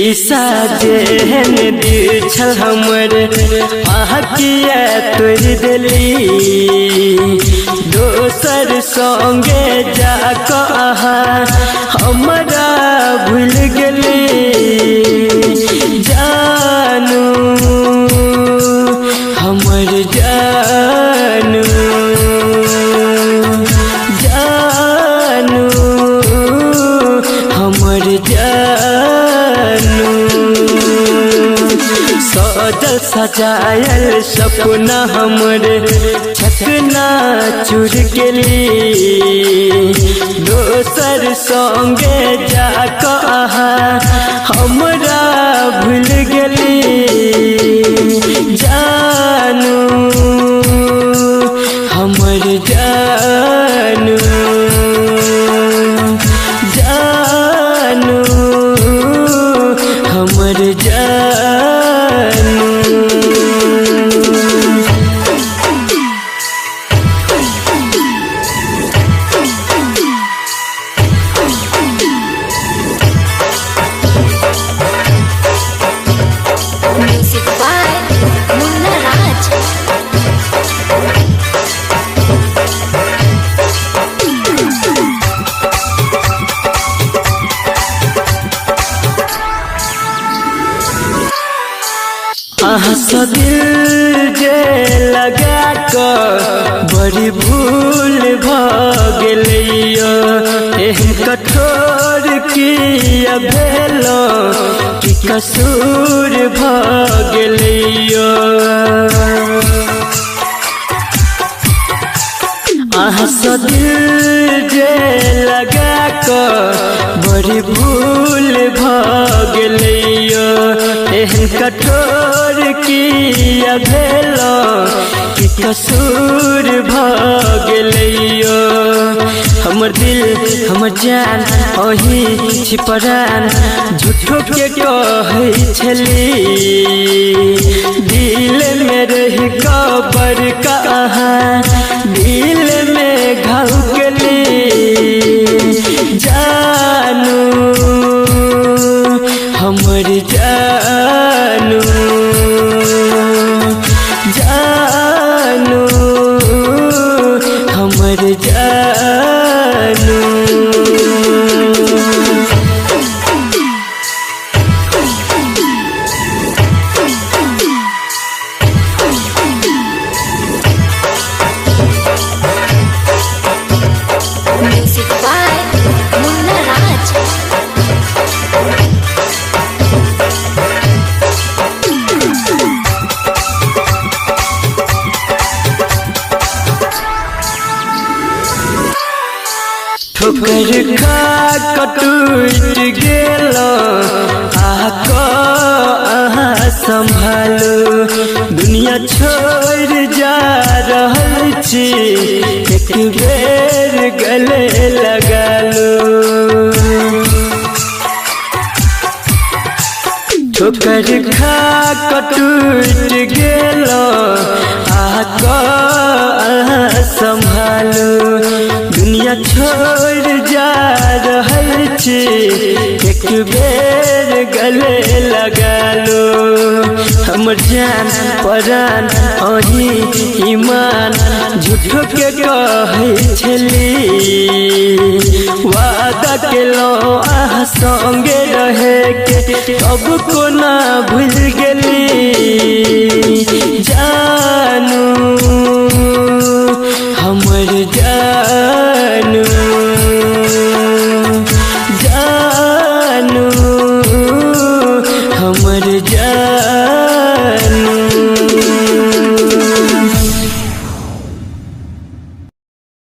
शीशा जेहन दिल छल हमर अहाँ किया तोड़ि देली। दोसर संगे जाकऽ अहाँ हमरा भूल गेली। जानू हमर जानू, जानू हमर जानू। सजल सजायल सपना हमर छकना चुर गेली। दोसर संगे जाकऽ अहाँ हमरा भूल गेली। जानू हमर जानू, जानू हमर जानू। Music by Munna Raj. अहाँ सँ दिल जे लगा कऽ बड़ी भूल भऽ गेलैयो। एहन कठोर किया भेलो कि कसूर भऽ गेलैयो। अहाँ सँ दिल जे लगा कऽ बड़ी भूल भऽ गेलैयो। एहन कठोर किया भेलो कि कसूर भऽ गेलैयो। हमर दिल हमर जान अही छिपरान झूठो के कहै छली। दिल में रही कबर कहाँ दिल में घाव केली। जानू हमर जानू, जानू हमर जानू। Music by Munna Raj. ठोकर खा कटूट गेल अहाँ संभालू। दुनिया छोड़ जा रहल छी एक बेर गले लगालू। ठोकर खा कटूट गेल अहाँ संभालू। दुनिया छोड़ जा रहल छी एक बेर गले लगालू। हमर जान परान अही ईमान झूठो के कहै छली। वादा केलो अहाँ संगे रहे के अब कोना भूल गेली। जानू